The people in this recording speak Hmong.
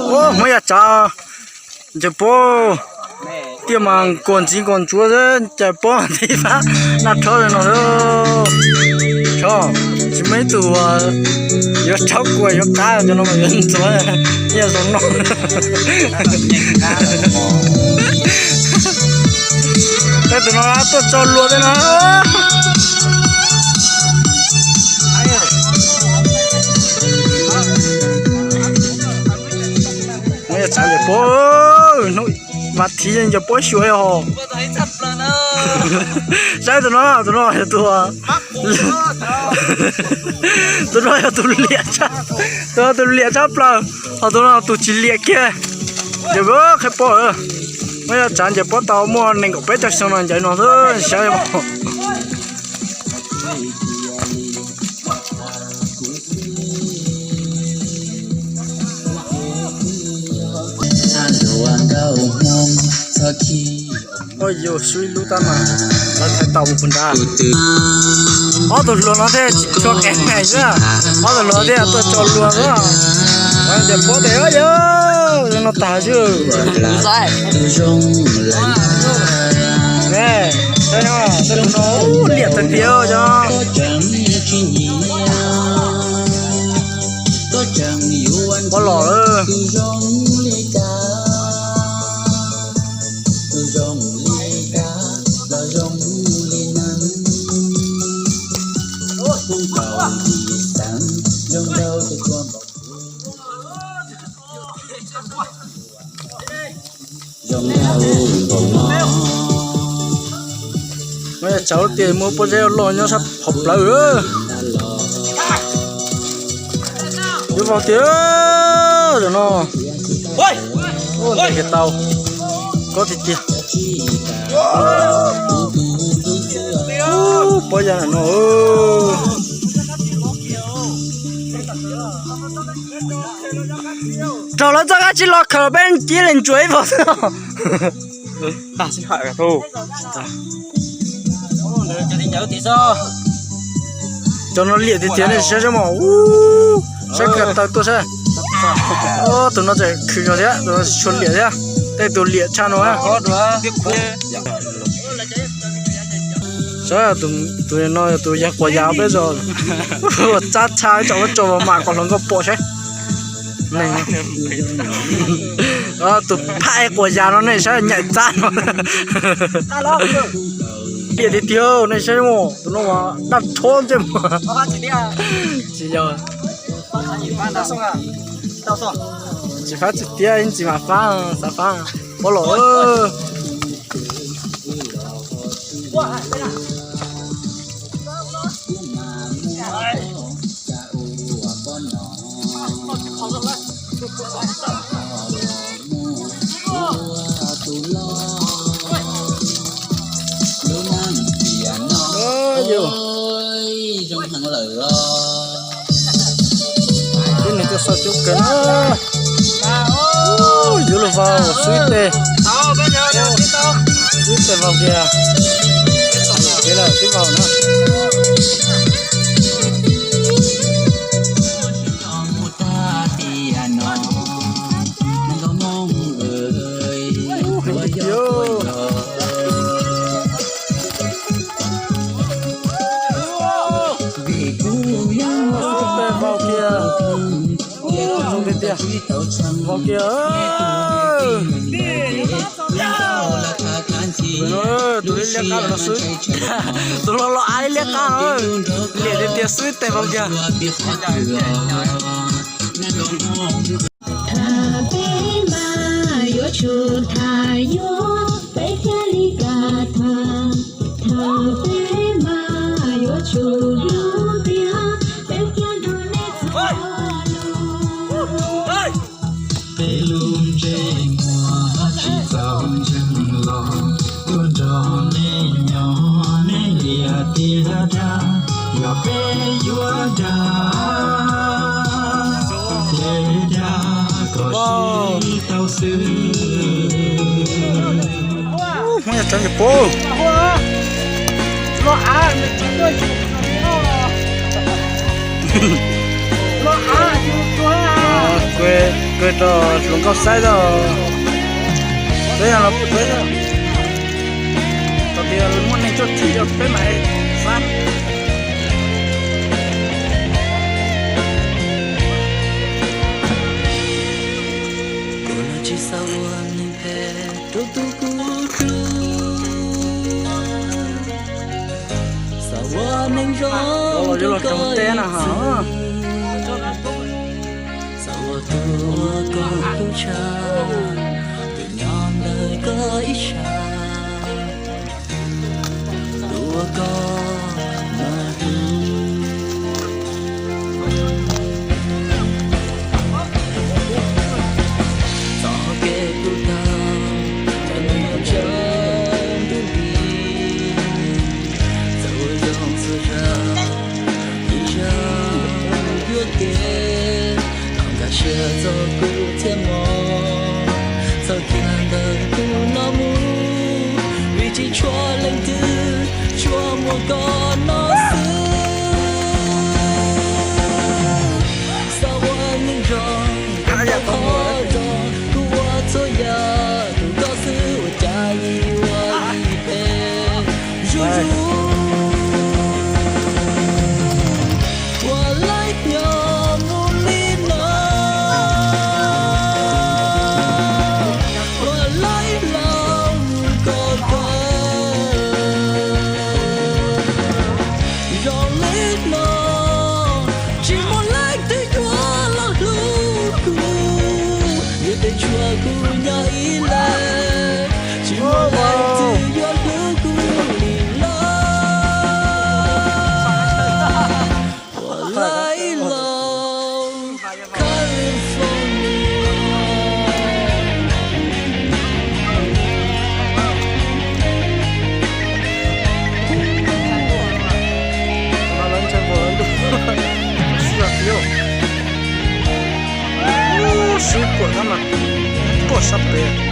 Muab yaj tsav ncaws pob, tiaj mas nkaus ntxiv nkaus ntsuav xwb, ncaws pob nti fab naj rhob li no xwb. Tsis muaj ib tug yuav rhaub kua yuav qab, cov no mas yuav ntxuav, nyiaj zoo noj. Tej tus no tuaj tso luag tej no. Muab yaj tsav ncaws pob, hnub vas thiv ncaws pob xyuas ho. Saib tus no, tus no yog tus, tus no yog tus liam, tus no tus liam tshaj plaws, ho tus no tus tsis liam kiag. Ncaws pob qhib pob. Muab yaj tsav ncaws pob tau muaj nees nkaum peb caug xyoo no ncaws no xwb, saib. Ua yus swb ib lub tab mas lawv thaiv tau mus pus nrad. Ob tug hluas no thiaj tsis tshua qev meem xwb, ob tug hluas thiaj tuaj tso luag xwb. Ncaws pob tes yog no tag xwb. Liam tiag tiag cov. Pob los lawm. Muab yaj tsav lub tiaj muab pob zeb loj nyob sab qhov plawv. Yuav vau tiag, zaum no ntes kiag tau, kob tiag tiag. Pob ya no. Raug lawv txoj kab tsis los khawm peb cia li ntsuas ib vau xwb. Cov no liam tiag tiag nej saib saib mos, saib kiag taw tuaj saib. Tus no tseem khwv zog thiab, tus no tsis tshua liam thiab, tej tus liam tshaj no. Saib tus no yog tus yag quas yas peb zos, ua txab tshaj tsom muab tso mas mam kom hluas nkauj pom saib. Tus phaj quas yas no nej saib nyaim txab no. Liam tiag tiag nej saib mos, tus no mas daj rhob ntsej muag. Tsis yog, tsis fab tsis tiab ib ntsis mas fab, xav fab. Pob los. Tib neeg tuaj soj coob kawg na. Yuav luag vau xwb ib teg, xwb ib teg vau kiag. Kev lawm twb vau na. Xwb ib teg vau kiag. Zoo tiag tiag. Vau kiag. Tus liab liab qab no xwb. Tus hluas los av liab liab qab no. Liam tiag tiag xwb ib teg vau kiag. Tham peb mas yuav tsum tham yuav, peb thiaj li kam tham. Tham peb mas yuav tsum hlub tiag, peb thiaj nrog nej txhua lus. Peb lub ntsej muag tsis txaus ntseeg los tuaj nrog nej nyob, nej liam tiag dag, yog peb yuav dag, peb dag kom sib tau xwb. Hmoob yog cov nyuam pub. Los av, los av, Kawg rau hluas nkauj saib tau, peb los peb, tau tias muaj neeg tuaj thim rau peb mas xab. Kuv no tsis xav ua neeg phem rau tus kuv hlub, xav ua neeg zoo rau koj ib txhis, xav ua tus uas koj hlub tshaj, tus nyob ntawm koj ib sab, tus uas koj mas hlub. Txoj kev kuv tau, txoj kev kuv ntshaw ntuj nti, txawm ua zoo txhua zaj, ib zaug yuam kev, thov nkag siab txog kuv thiab mog, txhob khiav ntawm kuv no mus, vim tsis tshua leej twg tsuas muaj koj no xwb. Xav ua neeg zoo, ua qhov zoo, kuv ua txhua yam rau koj xwb, ua cas yim ua yim phem zuj zus. Ua laib nyob mus li no, ua laib laus mus kom kawg. Zoo li no, tsis muaj leej twg yuav los hlub kuv, yuav tes tshuav kuv nyob ib leeg, tsis muaj leej twg yuav hlub kuv li lawm. Ua laib laus California. Sib kuam tab mas tuaj sab pem.